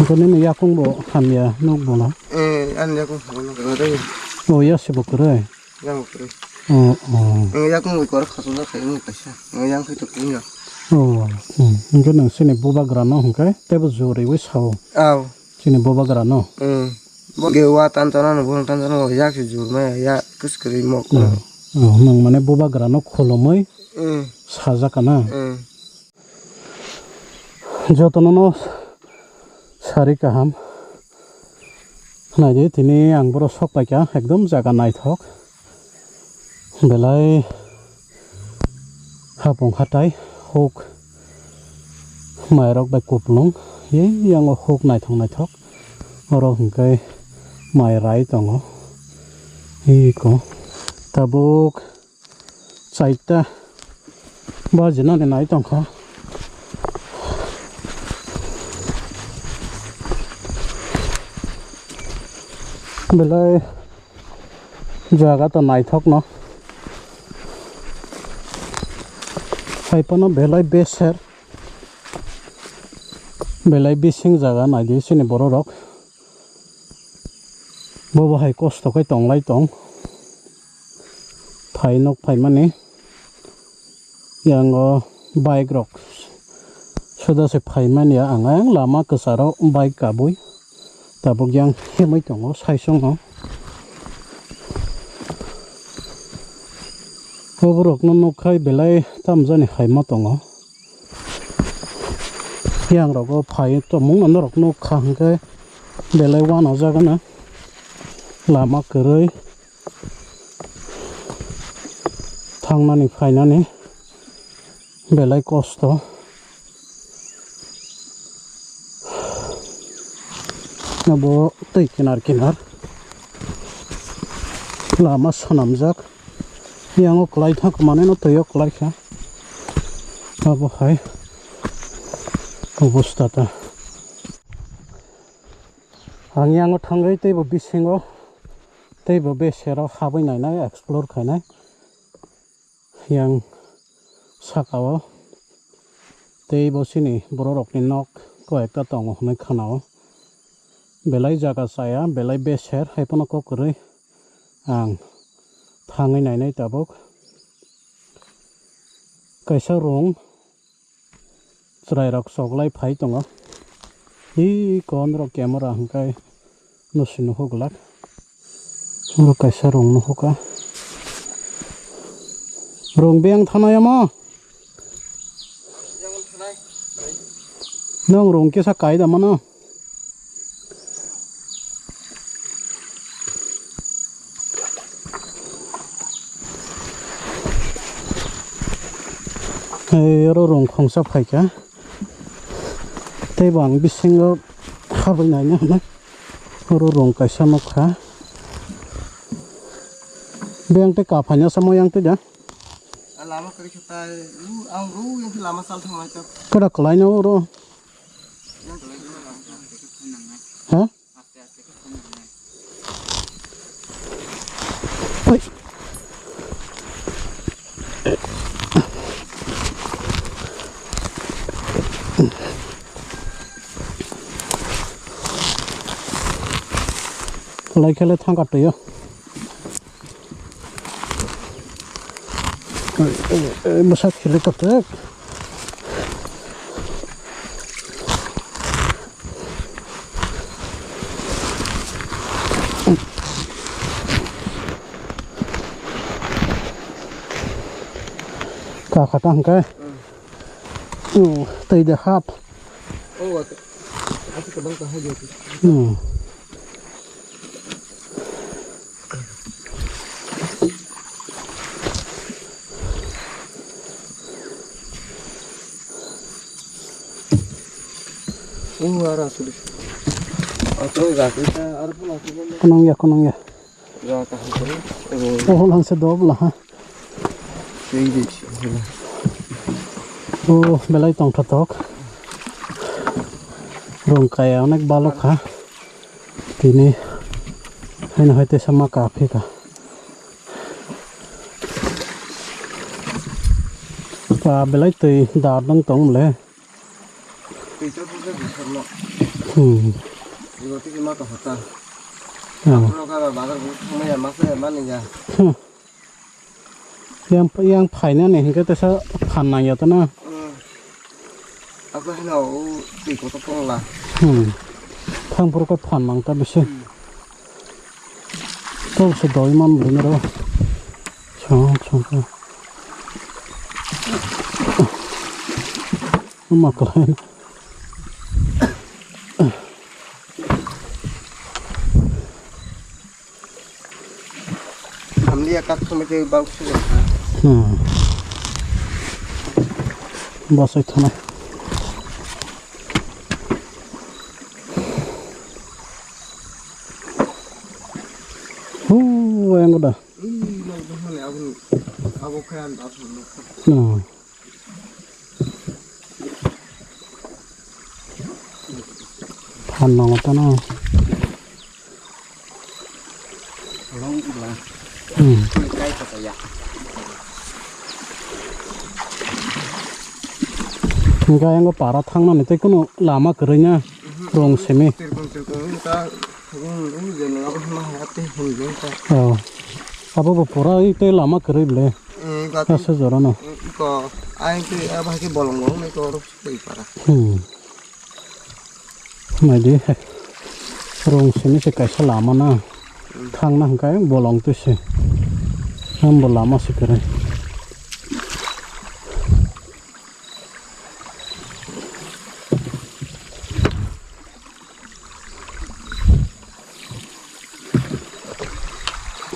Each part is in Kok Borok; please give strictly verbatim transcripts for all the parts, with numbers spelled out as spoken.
Kuni ni yakung bo hamya nuk bo na. Eh, ani yakung hamya nuk bo na. Oh, ya se bo kwrwi. Yang kwrwi. Oh, oh. Ang yakung bo kor khasuk jak khai nuk kaisa. Ang yang khai to kuya. Oh, hmm. Hwnkhe nang sini bubagra no hwnkhe tebo juri wi sao. Aw. Sini bubagra no. Hmm. Bo ge wa tan tan no, bo tan tan no, yak se jur ma ya, kus kwrwi mok. Oh, oh, nang mane bubagra no khulumwi Hmm. sajak na. Hmm. Jotono no sari kaham. Naidi tini ang boro sok paikha, ekdom jaga naithok. Belai hapung hatai huk mairok bai kuplung. Yang o huk naithok naithok. Oro hwnkhe mai rai tongo. Iko tabuk. Chaita bajinani nai tongkha. Belai jaga to naithokno. Haiphano belai beser. Belai bising jaga naidi sini bororok. Bobo hai kosto khe tonglai tong. Phai nok phaimani. Yang o bike rok suda se phaimani ang ayang lama kwcharo bike kabui. Tabuk yang himwi tongo saisongo. Boborokno nukkhai belai tamjani haima tongo. Yang rogo phai tongmung norok nukha hwnkhe belai uanajagana lama kwrwi thangnani phainani belai kosto. Abo twi kinar kinar lama swnamjak. Yang o kwlai thang manwi no twi o kwlai kha. Abo hai obosta ta. Ang yang o thangwi teibo bisingo teibo besero habwi nainai explore khainai. Yang saka o teibo sini bororokni nok koi ekta tongo hwnwi khana o. Belai jaga chaya, belai beser, hai phano kok kwrwi ang thangwi nainai tabuk. Kaisa rung chwrairok choklai phai tongo. Hi kon rok camera hwnkhe no si nuhuk glak. Oro kaisa rung nuhukha. Rung beng thanai omo. Nwng rung kisa kai da mano. Ei, oro rung khongsa phaikha. Teibo ang bisingo habwi naina hwnwi. Oro rung kaisa nukha. Beng tei kaphaina samo yang tei da. Lama kwrwi khe tai, u, ang ro yang khe lama sal thang lai ta. Keda kwlaino oro. Yang kwlai khe lama sal. Ha? Hai. Lai khe le thang ka twi o. Bwsa khili kotek. Ka khata hwnkhe. Hmm. Oh, tei de hap. Oh, ate, ate kabang kahai jati. Hmm. Oh, ara asuli. Atoi gati ta, ara pun asuli. Kunung ya, kunung ya. Oh, langse dobla ha. Oh, belai tongthotok. Rung kaya onek balok ha. Tini haino hai teisa ma kaphi ka. Ka belai twi dar dong tong le. Hmm. Ibo tiki ma to hota. Hmm. Pro ka ba bazar bu thangma ya, masa ya, mani ya. Hmm. Yang, yang phainani hinkhe tesa phan nang ya to na. Hmm. Ako hino u twi kotor tongla. Hmm. Thang phuru khe phan nang ta bisi. Hmm. Tol se doi man bwrwi naro. Chong, chong, chong. Ma kwlai. Hamliya kak thumui tei bak sugo. Hmm. Bosai thana. Hu, yang udah. Ih, mau dah mana abun. Abo kaya dah. Hmm. Phan nang tano. Long bla. Hmm. Kai kata ya. Hingke ayang para thangnani tei kunu lama kwrwi na rong simi. Tirkong tirkong ta thung ung je nang abo ma hati hung je ta. Oh. Abo bo pura i tei lama kwrwi ble. Eh, gati. Asa jora no. Ko ai tei abo hai ke bolong bolong ni ko ruk tei para. Hmm. Naidi, rong simi se kaisa lama na. Hmm. Thangna hwnkhe bolong twi se. Ang bo lama se kwrwi.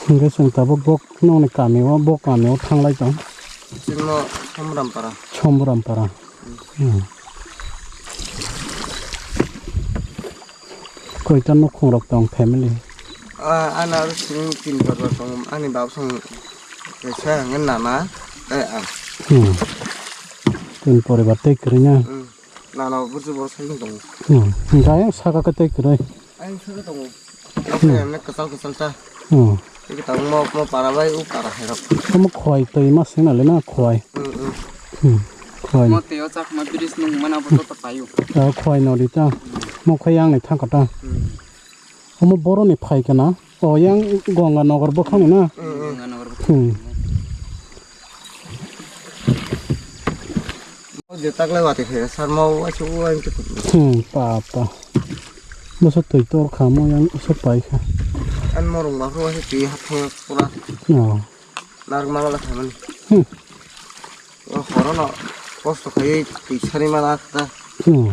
Hingke chwng tabuk bok nokni kami o, bok kami o thanglai tong. Chwngno Somrampara. Somrampara. Hmm. Koita nukhung rok tong family? Ah, ana aro chwng tin poribar tongo. Ani baba song kaisa hwnwi nana, tei ang. Hmm. Tin poribar tei kwrwi na? Hmm. Nana bo burju bo sai tongo. Hmm. Hingke ayang saka khe tei kwrwi? Ayang saka tongo. Oke, hmm, nek kwchal kwchal ta. Hmm. Tei kwtal mo, mo para bai u para hai rok. Omo khwai twi ma sing na le na khwai. Hmm, hmm. Hmm. Khwai. Mo tei o chakma bridge nung mana bo to paio. Ah, khwai no di ta. Mo khwai yang ni thang kata. Hmm. Omo boroni phai kana. O yang Ganga Nagar bwkhani na. Hmm, hmm. Ganga Nagar bwkhani. Hmm. O je taklai watwi khe sarma o waisa o ang twi. Hmm, pa, pa. Bwsa twi tor kha mo yang se pai kha. An morung ma phuru waisa twi haphe pura. Oh. Narwk ma la kha mani. Hmm. O horo no kosto khaiwi twi sari mana kha. Hmm.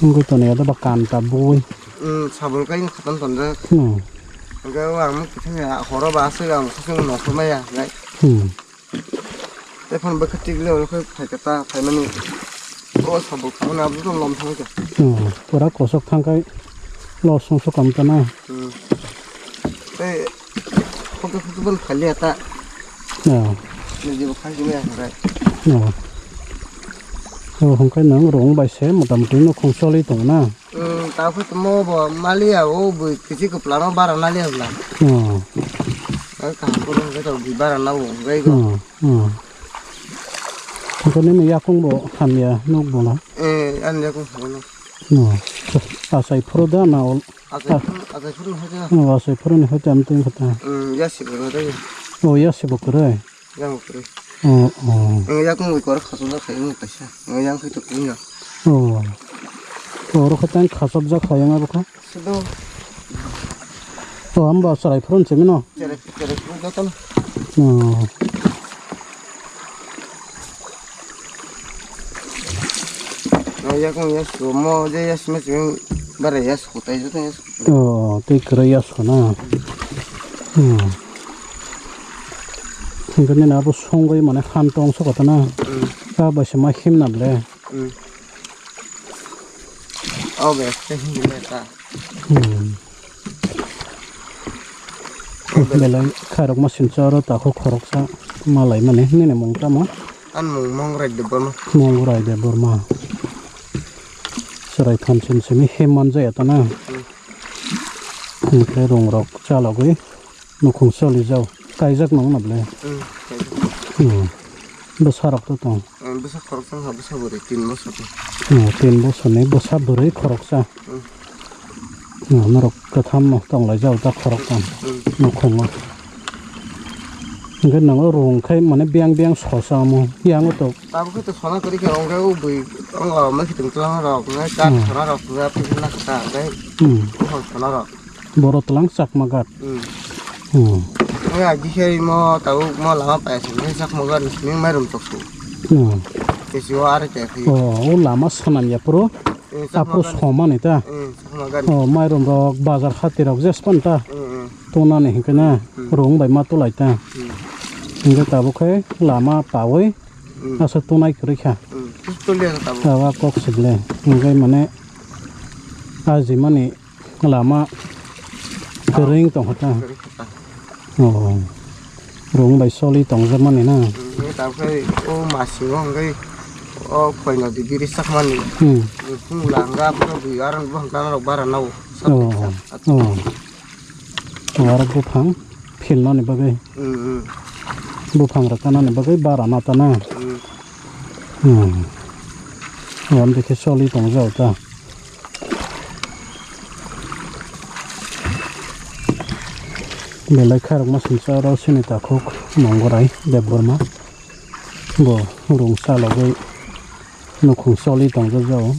Wngwi tonwi ado ba kanta bui. Hmm, sabul kai khatan tonjak. Hmm. Hwnkhe o ang kisa horo ba aswk ang khusung nongkhor maya nai. Hmm. Tei phano bwkha tikle oro khe phaikha ta phaimani. O sabuk phano abo tong lom thangkha. Hmm. Pura kosok thangkhai los song sokam ta na. Hmm. Tei photo photo ban khali ata. Oh. Ni jibo khai jini ya hwnkhe. Oh. Oh, hwnkhe nang rong bai se motamoti nukhung choli tong na. Hmm, ta photo mo bo maliya o bui kisi kwplano bara naliya bla. Oh. Ai kaham ko rong khe to bui bara na o, gai go. Oh. Hmm. Hwnkhe nini yakung bo hamya nuk bo na? Eh, ani yakung hamya nuk. Hmm. Achai phuru da na ol-, achai phuru, achai phuru ni hoja. Hmm, achai phuru ni hoja amtwi kha ta. Hmm, yasi bo kwrwi. Oh, yasi bo kwrwi. Yang bo kwrwi. Oh, oh. Ang yakung wi kor khasok jak khai ang kaisa. Ang yang khai to kwrwi na. Oh. Oh, oro kha tang khasok jak khai ang abo kha. Sudo. O, hamba chwrai phuru se mino? Chwrai, chwrai phuru joto no. O. O, yakung yas mo je yas me sing bare yas hutai joto yas. O, tei kwrwi yas na. Hmm. Hingke nini abo songwi mane han tong se kotona. Hmm. Ta bai se ma himna ble. Hmm. O be, tei himna ta. Hmm. Belai khairokma sincha oro takhuk khoroksa malaimani nini mung tamo? Ani mung Mongrai Debbarma. Mongrai Debbarma. Chwrai thamsin simi hem manjaya ta na? Hmm. Hwnkhe rungrok chalogwi nukhung cholijak, kaijak nang na ble? Hmm, kaijak. Hmm. Bwsarok to tong? Bwsa khoroksa wngkha, bwsa bwrwi tin bosor ni. Oh, tin bosor ni bwsa bwrwi khoroksa. Hmm. Oh, norok kwtham no tonglaijak da khoroksa. Hmm. Nukhungo. Hwnkhe nwngo rung khai mane biyang biyang sosa omo. Yango to. Tabuk khe to sona kwrwi khe, hwnkhe o bui, o mai khitung twlang rok, nai kar Hmm. sona rok, nai phi na kha ta, nai Hmm. o sona rok. Boro tlang Chakma Ghat. Hmm. Hmm. Nai agi khe mo tabuk mo lama paising khe Chakma Ghat ni simi mairum choksu. Hmm. Kesi o are te phi. Oh, o lama sanam ya puro. Eh, Chakma Apro Ghat ni. Somani ta. Hmm, Chakma Ghat ni. Oh, mairum rok, bazar hati rok, jespan ta. Hmm, hmm. Tongnani hinkhe na, Hmm. rung bai ma tolai ta. Hmm. Hinkhe tabuk khe lama paui Hmm. aswk tongnai kwrwi kha. Hmm. Kis toliya tabuk. Tabuk kok sikle. Hinkhe mane ajimani lama kwrwng tongkha ta. Kwrwng kha ta. Oh. Rung bai soli tongjakmani na. Hmm, hinkhe tabuk khe o masingo hinkhe o khoino di biri sakmani. Hmm. Khumla hwnkha, aphuru bui aro bo hwnkha norok bara nao. Oh. Oh. Aro buphang philnani bagwi. Mm, mm. Buphang rwkanani bagwi bara nata na. Mm. Hmm. Wan dekhe soli tongjak ta. Belai khairokma singcha oro sini takhuk Mongorai Debbarma. Bo rung salogwi nukhung soli tongjak jao.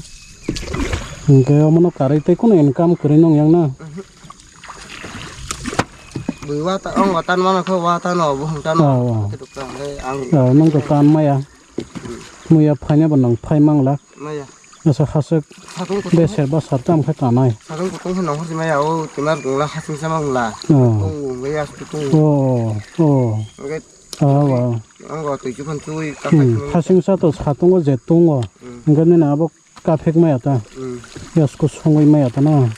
Hinkhe omono karwi tei kunu income kwrwi nung yang na. Mhm. Bui wa ta, ong wa tan mano khe wa ta no, buhung ta no. Oh, oh. Khe duk ta hwnkhe ang. Oh, nung to tan maya. Hmm. Muya phaina bo nung phai mangla. Maya. Asa hasuk Satung kutung. Beser ba sar tam khe kanai. Satung kutung khe nong hor maya o, tumar gungla hasing sama gungla. Oh. Tung gungla yas kutung. Oh, oh. Hwnkhe Ah, wa. Ang go twi chuphan chui Hmm, kaphai. Hasing sa to satungo je tungo. Hmm. Hwnkhe nini abo kaphik maya ta. Hmm. Yasku songwi maya ta na.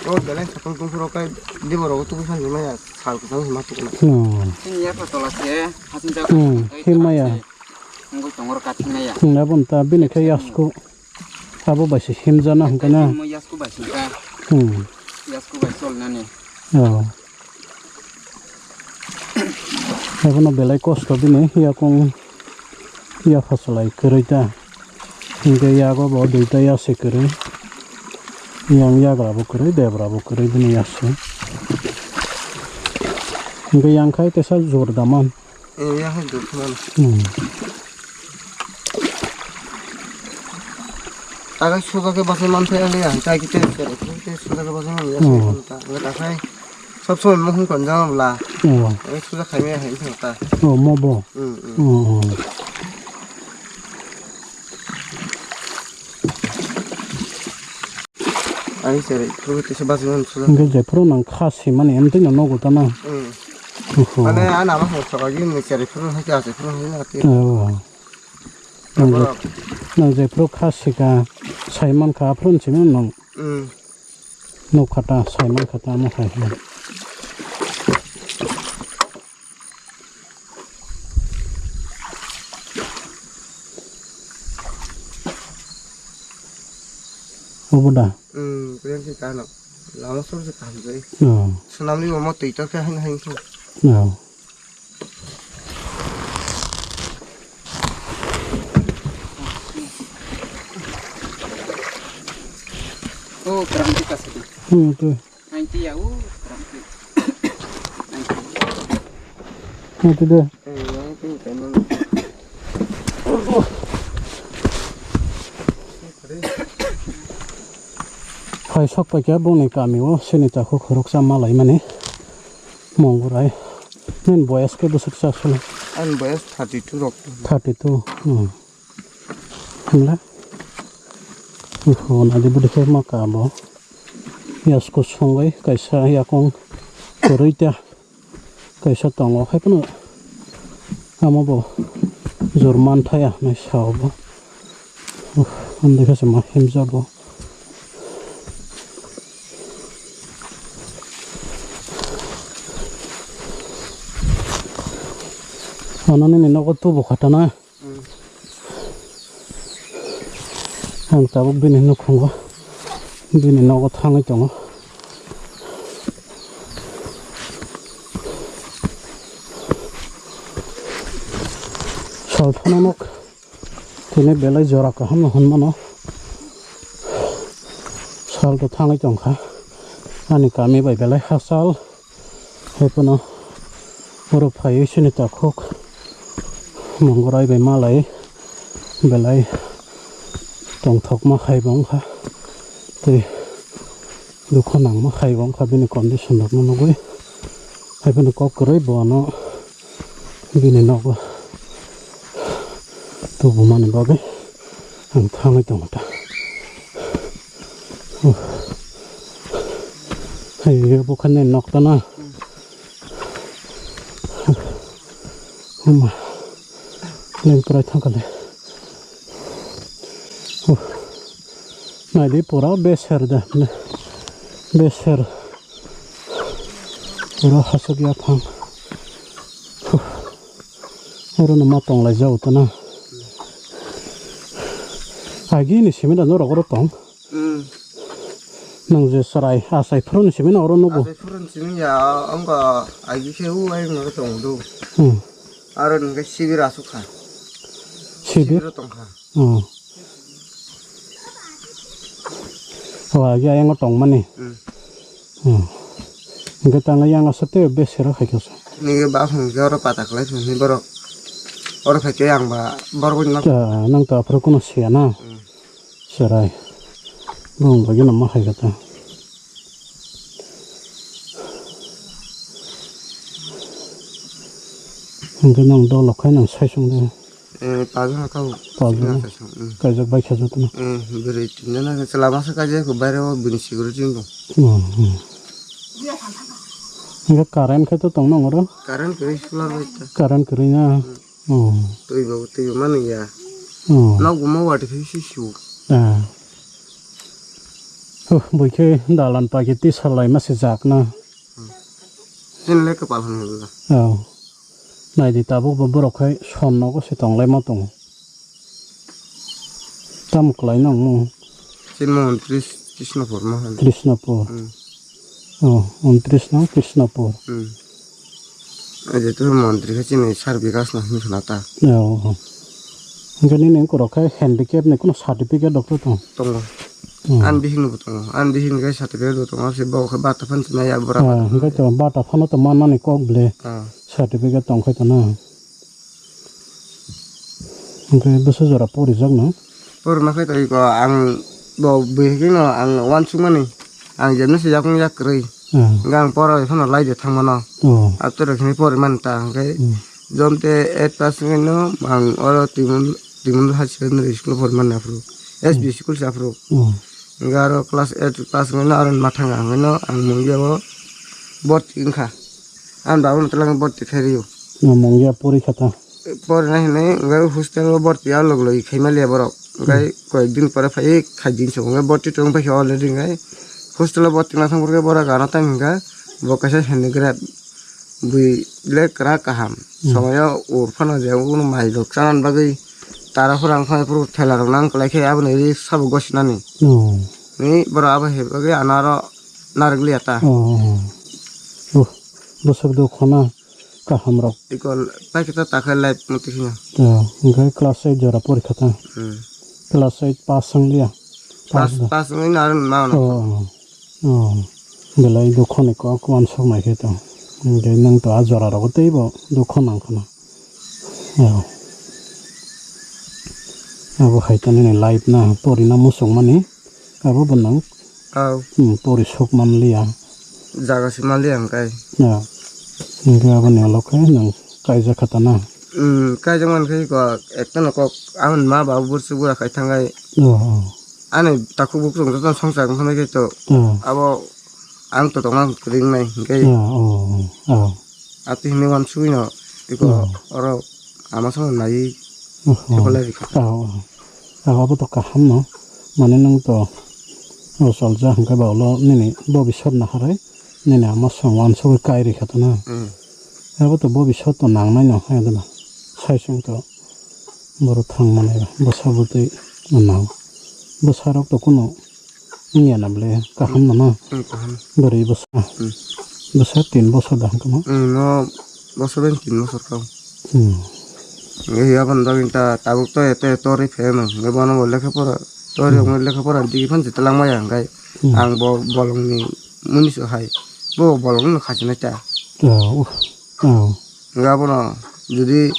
O belai satung tungphuru kai diboro tubu sanjwi maya sal kwchang hima tukuna. Hmm. Chini yakha tola se hasing sa Hmm, himaya. Ngoi tongor kathik maya. Hmm, abon ta bini khe yasku. Abo bai se himjana hwnkhe na. Mo yasku bai singkha. Hmm. Yasku bai cholnani. Oh. Abono belai kosto bini yakung ya phasalai kwrwi ta. Hinkhe yago bo duita yasi kwrwi. Yang yagra bo kwrwi, debra bo kwrwi bini yasi. Hinkhe yang khai tesa jor daman. Eh, ya hai duk man. Hmm. Taga suga ke basai man thai ale ya, tai kite sere, kite suga ke basai man ya, Hmm. sai ta, nggak ta sai. Sab samai mohung kon jang bla. Oh. Eh, suga khai me hai ta. Oh, mo bo. Hmm, hmm. Oh, oh. Ani sere, phuru tisa bajimani sura. Hingke jephuru nang kha simani, emtwi no nogo ta na. Hmm. Oho. Mane, ana ma hor soka gini sere, phuru hai kha se, phuru hai na ti. Oh. Nang je, Aborok. Nang jephuru kha sika, saiman kha, aphuru simi nang. Hmm. Nuk kha ta, saiman kha ta, ano hai hai. Obo da? Hmm, kuyan si tano. Lama sur si kaham jai. Oh. Sunamni omo twi to khe hain hain khe. Oh. Oh, kerang kita sedih. Hmm, tu. Nanti ya, uh, terakhir. Nanti. Nanti deh. Eh, nanti, teman. Hai sok paikha bongni kami o sini takhuk khoroksa malaimani Mongorai. Nini boyas khe bwswk sa solo? Ani boyas thirty two rok. Thirty two. Hmm. Hwnla. Oho, nadi bwdikhe ma kabo. Yasku songwi kaisa yakung kwrwi ta kaisa tongo, hai phano amo bo jor manthaya hinwi sao bo. Uff, andai khe se ma himjago. Ano nini nogo tubu kha ta na. Hmm. Ang tabuk bini nukhungo, bini nogo thangwi tongo. Salphano nok Tini belai jora kaham no hwnmano. Sal to thangwi tongkha. Ani kami bai belai hachal. Hai phano oro phaiwi chini takhuk Mongorai bai malai belai tongthokma hai bo wngkha. Tei dukho nangma hai bo wngkha bini condition rokno nugwi. Hai phano kok kwrwi bo ano bini nogo tubumani bagwi ang thangwi tongo ta. Hai bukha ni nok tana. Huma. Leng prai thangkale. Naidi pura beser da. Beser. Oro hasuk yaphang. Huh. Oro no ma tonglai jago tana. Agi ni simi da norok oro tong. Hmm. Nang je chwrai achai phuru ni simi na oro nugo. Achai phuru ni simi ya, ongko agi khe u ai no tong do. Hmm. Aro ni khe sibir asuk kha. Sibir? Sibir tong kha. Oh. Oh, agi ayang tong mani. Hmm. Hmm. Hingke tang ayang asa tei beser khai kha sa. Nini ba phung ke oro pata khlai thung ni borok. Oro khai ke yang ba borok ni nok. Ta, nang ta aphuru kuno siya na. Hmm. Serai. Bong bagi nama hai kata. Hingke nang dolo khai nang sai sung de. Eh, pajana kau. Pajana. Sina sai sung, hmm. Kaijak bai khajo tuna. Hmm, beri tinjana ke selama se kaje ko baire o bini siguru jing dong. Hmm, hmm. Hingke current khai to tong nang oro? Current kiri solar bai ta. Current kiri na. Hmm. Oh. Twi bo, twi bo mani ya. Oh. Nok bo mo wati phi si su. Ah. Huh, bui khe dalan paikhe twi salai ma se jak na. Chini le kwpal hwn hwnla. Oh. Naidi tabuk bo borok khai son nogo se tong lai ma tongo. Tamo kwlai nang mo? Chini mo untris Krishnapur mo hwn. Krishnapur. Hmm. Oh, untris no Krishnapur. Hmm. Jetu montri khe chini sar bikas no hwn khna ta. Oh, oh. Hingke nini wngkorok khe handicap ni kuno certificate rok tong? Tongo. Hmm. Ani bihik no bo tongo. Ani bihik ni khe certificate bo tongo. Se bo khe bata phan china ya bura. Ah, hingke to bata phano to manmani kok ble. Ah. Certificate tong khe to na. Hingke bwswk jora porijak no? Porima khe to iko ang bo bihik no ang uansukmani. Ang jemno se yakung yak kwrwi. Ah. Hingke ang pora bai phano lai de thangmano. Oh. Ato rok hini pori man ta hingke. Hmm. Jom te eight pass wngkhe no ang oro Timon, Timon High Secondary School pori man aphuru. S B school se aphuru. Hmm. Hingke aro class eight pass wngkhe no aro ma thang ang no ang mungya o borti wngkha. Ang babu no twlang borti khai rio. No mungya pori kha ta. Porina hinwi hwnkhe hostel o borti ya log logi khai maliya borok. Hwnkhe hmm, koyek din pore phaiwi khai din se hwnkhe borti tong paikha already hwnkhe hostel o borti wngna thang phuru khe borok ano tamo hwnkhe bo kaisa handicraft bui le kwrak kaham. Hmm. Somoyo ur phano je uno mai rok chanani bagwi tara phura wngkha phuru thela rok nang kwlai khe aboni risk sabo gosinani. Oh. Ni borok abo hai bagwi ano aro narwk liya ta. Oh, oh, oh. Oh, bwswk dukho na. Kaham rok. Iko paikhe ta takhai life muti khina. Oh, hingke class eight jora porikha ta. Hmm. Class eight pass wng liya. Pass, pass wngwi na aro ma ono. Oh, oh, oh. Belai dukho ni kok uansuk nai khe to. Hingke nwng to a jora rogo teibo dukho nang khna. Oh. Abo hai to nini life na porina muchung mani. Abo bo nang. Aw. Hmm, pori sok man liya. Jaga se man liya hwnkhe. Ya. Hingke aboni ulo khe nwng kaijak kha ta na? Hmm, kaijak man khe kok, ekta no kok, aboni ma babu bursu bura khai thangai. Oh, oh. Ani takhuk bukrung joto songchar wngkha khe to. Oh. Abo ang to tongma kwrwi wngnai hingke. Oh, oh, oh, oh. Ati hini uansugwi no iko oh, oro ama sama nai. Oh, oh. Iko lai rikha. Oh, oh. Abo to kaham no, mane nwng to o cholja hwnkhe ba ulo nini bobisot naharwi nini ama song uansugwi kai rikha to na. Hmm. Abo to bobisot to nangnai no hai adala sai song to borok thang manai ba bwsa bwtwi nang bwsa rok to kuno wngya na bwle kaham no na. Hmm, kaham. Bwrwi bwsa. Hmm. Bwsa tin bosor da hwnkhe no. Hmm, no bosor bai tin bosor kau. Hmm. Hingke hiya phano dogin ta tabuk to eto eto ri phaimang. Hingke bono bo lekha pora, to ri Hmm. wngwi lekha pora digi phan se twlang maya hingke Hmm. ang bo bolongni muni so hai. Bo bolongno khachina ta. Oh, oh. Hingke abono jodi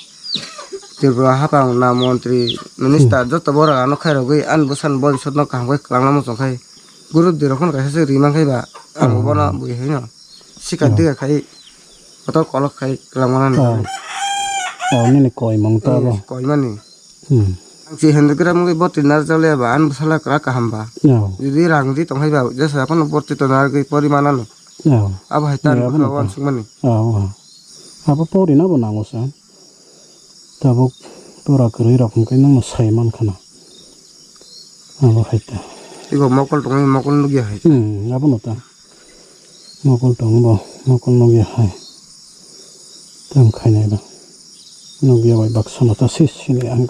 Tripura haphang na montri, minister Hmm. joto borok ano khairogwi ani bwsano borisotno kaham khe kwlangna muchung khai. Guru dirok phano kaisa se rimang khai ba, ang Oh. bono bui haino. Sika Oh. diga khai, kotor kolok khai langmana ni. Oh. Oh, nini koi mang ta Eh, bo. Koi mani. Hmm. Ang si Hindu gram ngi borti nar jale ba, an bwsala kra kaham ba. Oh. Jodi rang di tong hai ba, jesa kono borti to nar gwi pori manano. Oh. Abo hai tan Yeah, abo bwkha no wan ta. Sung mani. Oh, oh. Abo pori na bo nango sa. Tabuk pura kwrwi rok hwnkhe nangno sai mankha na. Abo hai ta. Ego mokol tongwi mokol nukya hai. Hmm, abono ta. Mokol tongo bo, mokol nukya hai. Tang khainai ba. Nukya bai baksa no ta sis sini ang.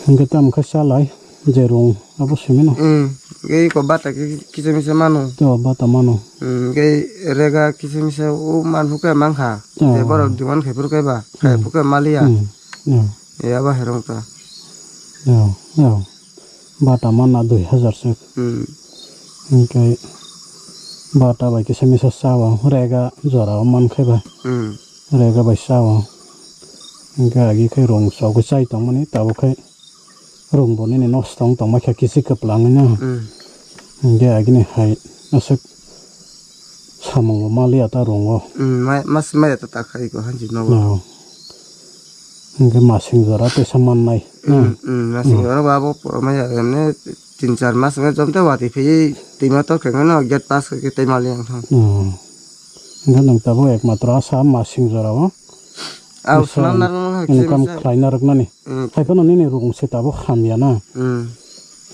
Hwnkhe tamo khe chalai. Je rung abo simi no. Hmm. Ge ko bata ki kisa misa mano. To bata mano. Hmm. Ge rega kisa misa o man phuka mangkha. Oh. Je borok demand khai phuru kai ba. Khai Hmm. phuka maliya. Hmm. Yeah. Ya ba herong ta. Yeah. Yeah. Bata manna dui hajar se. Hmm. Hingke bata bai kisa misa sao rega jora o man khai ba. Hmm. Rega bai sao. Hingke agi khai rung sogwi chai tongmani tabuk khai. Rung bo nini nosto wng tongma khe kisi kwplangwi no. Hmm. Hingke agini hai aswk samung bo maliya ta rung o. Hmm, ma-, mas maya ta ta khai ko hanji nogo. No. Hingke masing jora teisa mannai. Hmm, hmm, masing Hmm. jora ba bo pura maya emne tin char mas wngkha jom te watwi phiywi twima tor khe no gate pass khe tei maliya wngkha. Hmm. Hingke nwng tabuk ekmatro asa masing jora o. Aw, Bisa swnam narwkna khe income misa. Khlaina rwknani. Hmm. Hai phano nini rung se tabuk hamya na. Hmm.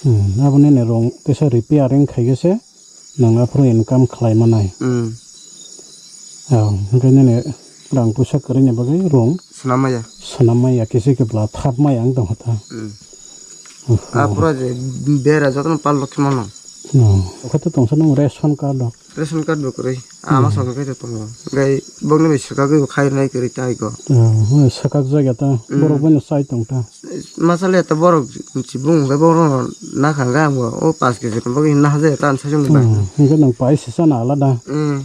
Hmm, abo nini rung teisa repairing khaigese nwng aphuru income khlai manai. Hmm. Aw, hwnkhe nini rang puisa kwrwini bagwi rung Swnam maya. Swnam maya kisi kibla thap maya wng tongkha ta. Hmm. Oho. Aphuru je bera jotono pal rok khimano. Hmm. Okhate tongsa nung ration card rok. Ration card bo kwrwi. Ama Hmm. sokhe khe tongo. Gai bokni bai swkagwi bo khairnai kwrwi tai go. Oh, swkak jaga ta. Hmm. Borok boino chai tong ta. Masale ta borok chibung gai borok nakha gai ang bo o paanch kg ko bagi nahajai ta ansai jong bai. Hmm. Hingke nang pai sisa na alada. Hmm.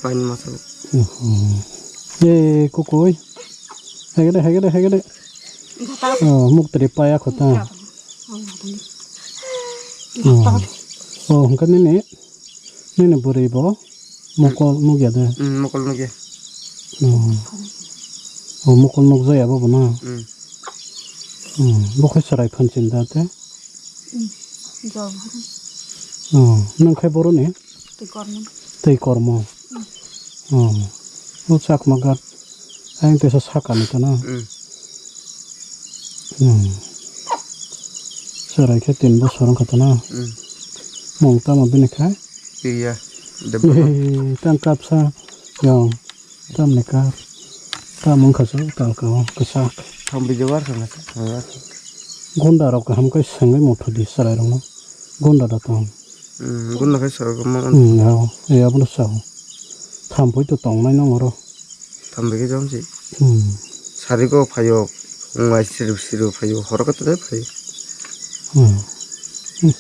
Pai ni masale. Hmm. E kukui. Hegede, hegede, hegede. Oh, muktri paya kho ta. Oh. Oh, hingke nini. Nini bwrwi bo mokol nukya de? Hmm, mokol nukya. Oh. Oh, mokol nukjaya bo bo na? Hmm. Hmm, bo khai chwrai phan chinta te? Hmm, jol. Oh, nang khai boroni? Tei kormo. Tei kormo. Hmm. Oh. O chakma gat. Ayang teisa sakani to na? Hmm. Hmm. Chwrai khe tin bosor wngkha to na? Hmm. Mung tamo bini kha? Iya. Debba. Tang kapsa. Yong. Tamni kap. Tam wngkha so talka o kwchak. Thambwi jagar kha na. Gunda rok kaham khe swngwi motho di chwrai rokno. Gunda da tong. Hmm, gunda khe chwrai rokno. Hmm, yao. Yabo no sao. Thambwi to tongnai nang oro. Thambwi khe jom si. Hmm. Sari go phaio, wngmai siru siru phaio, horo khe tei phaio. Hmm. Hmm.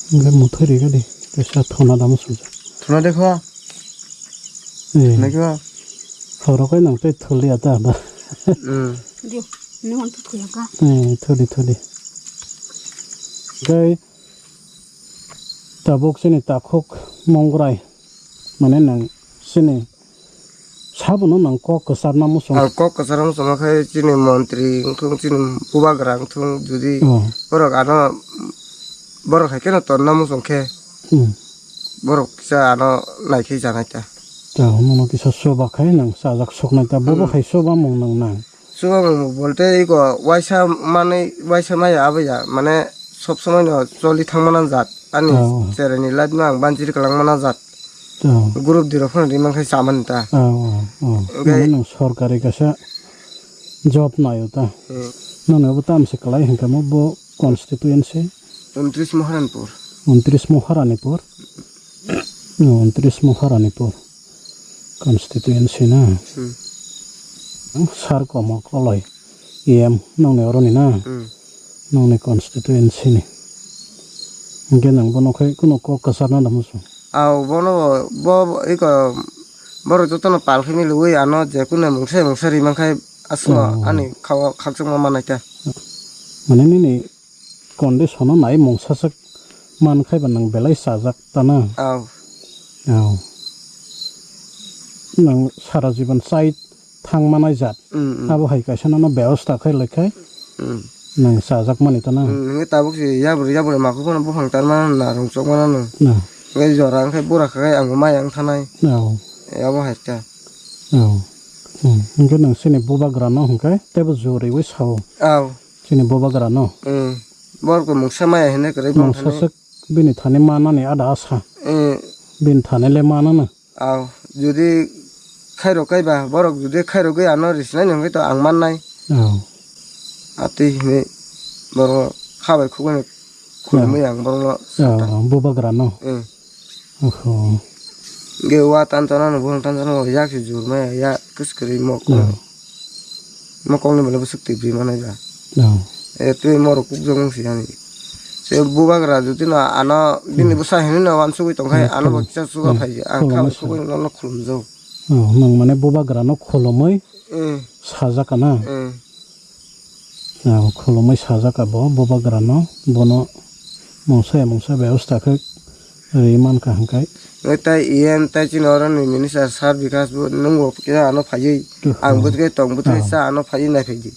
Hingke muthai ri gadi, kaisa thuna damo sujak. Thuna dekho. Eh. Thuna khe ba? Horo kai nang tei thulia ta da. Hmm. Dio, ni hon tu thulia ka. Eh, thudi, thudi. Gai tabuk sini takhuk mongrai. Mane nang sini Sabono nang kok kwcharna muchung. Ang kok kwcharna muchungma khe chini montri wngthung, chini bubagra wngthung, jodi Oh. borok ano, borok hai kheno tonna muchung khe, Hmm. borok kisa ano naikhe janai ta. Ta, nono kisa soba khai nang chajak soknai ta, bobo Hmm. hai soba mung nang nang. Chubamung bolte iko waisa manwi, waisa maya abo ya, mane sob somoi no choli thangmana jat. Ani Oh. Cheraini life no ang banchiri kwlangmana jat. Oh. Group di rok phano rimang khai chamani ta. Oh, oh, oh. Oke. Mane nwng sorkari kaisa job naio ta. Hmm. Nono bo tamse kwlai hinkhe mo bo constituency? Untris Maharanipur. Untris Maharanipur. Oh, untris Maharanipur. Constituency na? Hmm. Ang sar komo koloi E M nongni oroni na? Hmm. Nongni constituency ni. Hingke nang bono khai kuno kok kasarna da musu? Aw, bono bo, bo, iko, borok jotono pal khe milwi ano je kuno mungsa mungsa ri mankhai aswk. Oh. Ani khawa khakchangma manai ta. Mane nini condition o nai mungsa swk mankhai ba nang belai chajak ta na? Aw. Aw. Nang sara jiban chai thang manai jat. Mm, mm. Abo hai kaisa nono bebosta khai lai khai. Mm. Nang chajak mani ta na? Mm, nge tabuk si yabri yabri makhuk phano buphang tar mana narung chok mana no. Na. Nge jora wngkhai bura khai ang mai ang thanai. Aw. Abo hai ta. Aw. Hmm. Hingke nang sini bubagra no hingke tebo joriwi sao. Aw. Chini bubagra no. Mm. Borok mungsa maya hinwi kwrwi bini thani. Mungsa swk bini thani manani ada asa. Mm. Bini thani le manana. Aw, jodi khairok kaiba, borok jodi khairogwi ano risinai hwnkhe to ang mannai. Aw. Atwi hinwi borok khabai khugui khulumwi ang borokno. Aw, bubagra no. Mm. Oho. Ge wa tan tan ano buphang tan tan ano yak se jur maya ya kwskwrwi mok. Aw. Mokol ni bwlai bwswk twi bwrwi manai ba. Aw. E twi morok kukjak wng si ani. Se bubagra jodi no ano bini bwsa hinwi no wansugwi tongkhai ano bo kisa suga phai ang kha khulumwi sugwi nono khulumjak. Aw, nang mane bubagra no khulumwi sajak na? Mm. Aw, khulumwi sajak bo bubagra no, bono mungsa ya mungsa bebosta khe rwi mankha hwnkhe. Ngai tai E M tai chini oro ni minister sir Bikas bo nungbo kisa ano phaiwi. Ang bwtwi tong bwtwi sa ano phaiwi nai phaidi.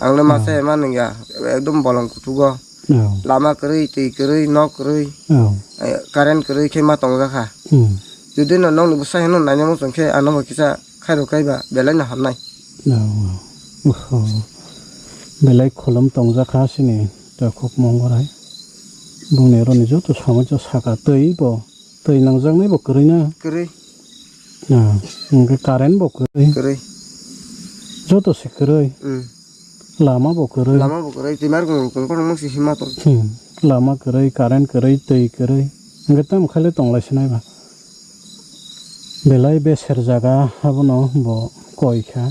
Ang le masa ema nungya ekdom bolong kutugo. Lama kwrwi, twi kwrwi, nok kwrwi, current kwrwi khe ma tongjakha. Jodi no nokni bwsa hino naina muchung khe ano bo kisa khairok kaiba belai no hamnai. Belai khulum tongjak kha sini takhuk mongorai. Bongni oro ni joto samajak saka twi bo, twi nangjaknai bo kwrwi na. Kwrwi. Hwnkhe current bo kwrwi. Kwrwi. Joto se kwrwi. Lama bo kwrwi. Lama bo kwrwi. Twi mar kung kung kono mungsi hima tong. Lama kwrwi, current kwrwi, twi kwrwi. Hwnkhe tamo khaile tonglai sinai ba. Belai beser jaga abono bo koi kha.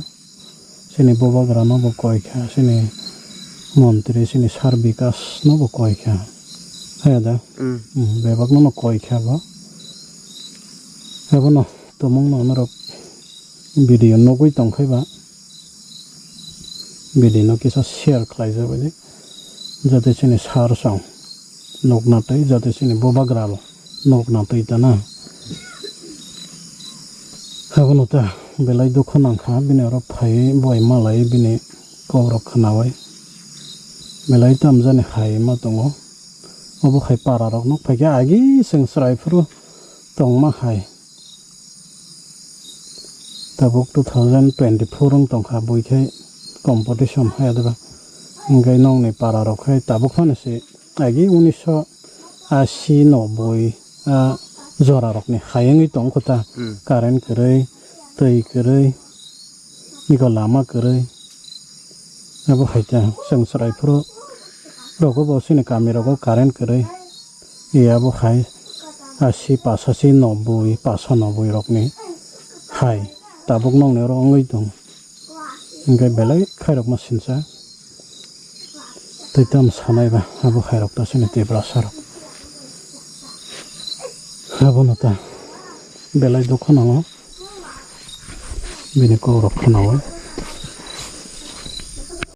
Chini bubagra no bo koi kha. Chini montri, chini sir Bikas no bo koi kha. Haya da? Bebak no no koi kha bo. Abono tomung no norok video nugwi tongkhai ba. Video no kisa share khlai jak bai di. Jate chini sir song nukna tei jate chini bubagra bo nukna twi tana. Abono ta belai dukhu nangkha, bini oro phaiwi bai malai bini kokrok khnaui belai tamjani hai ma tongo. Obo hai para rok nuk phaikhe agi chwng chwrai phuru tongma hai. Tabuk two thousand twenty-four wng tongkha, bui khe competition hai adeba. Hwnkhe nokni para rok khai tabuk phano se agi unisho ashi noboi a jora rokni hai wngwi tong kho ta. Current kwrwi, twi kwrwi, iko lama kwrwi. Abo hai ta chwng chwrai phuru rogo bo chini kami rogo current kwrwi. Abo hai ashi, pasashi, noboi, pasa noboi rokni hai tabuk nokni oro wngwi tong. Hwnkhe belai khairokma sinsa tei tamo sanai ba abo khairok ta chini Tiprasa rok. Abono ta belai dukhu nango bini kokrok khnaui.